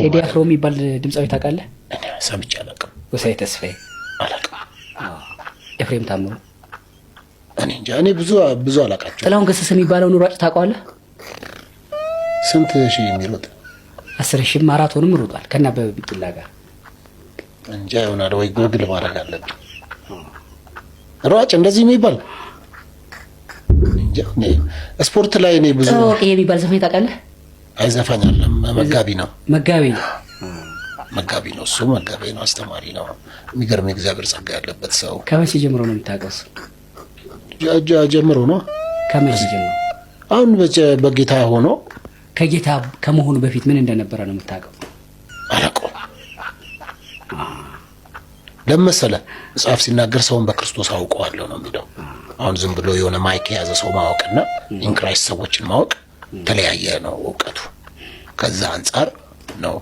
ቴዲ አፍሮ የሚባል ድምፃዊ ታውቃለህ? እኔ ሰምቼ አላውቅም። ጎሳዬ ተስፋዬ። አላውቅም። ኤፍሬም ታምሩ። እኔ እንጃ፣ እኔ ብዙ ብዙ አላውቃቸውም። ጥላሁን ገሰሰ የሚባለውን ሯጭ ታውቀዋለህ? ስንት ሺህ የሚሮጥ? 10,000 ማራቶንም ሮጧል ከነ አበበ ቢቂላ ጋር። እንጃ ይሆናል ወይ ጎግል ማድረግ አለብኝ። ሯጭ እንደዚህ የሚባል እንጃ። እኔ ስፖርት ላይ እኔ ብዙ ጥበብ የሚባል ዘፋኝ ታውቃለህ? አይ፣ ዘፋኝ አይደለም፣ መጋቢ ነው። መጋቢ ነው። መጋቢ ነው። እሱ መጋቢ ነው፣ አስተማሪ ነው። የሚገርም የእግዚአብሔር ጸጋ ያለበት ሰው። ከመቼ ጀምሮ ነው የምታውቀው እሱ? ጀምሮ ነው። ከመቼ ጀምሮ? አሁን በጌታ ሆኖ። ከጌታ ከመሆኑ በፊት ምን እንደነበረ ነው የምታውቀው? አላውቀውም። ለምን መሰለህ? መጽሐፍ ሲናገር ሰውን በክርስቶስ አውቀዋለሁ ነው የሚለው። አሁን ዝም ብሎ የሆነ mic የያዘ ሰው ማወቅና in Christ ሰዎችን ማወቅ ተለያየ ነው እውቀቱ። ከዛ አንጻር ነው።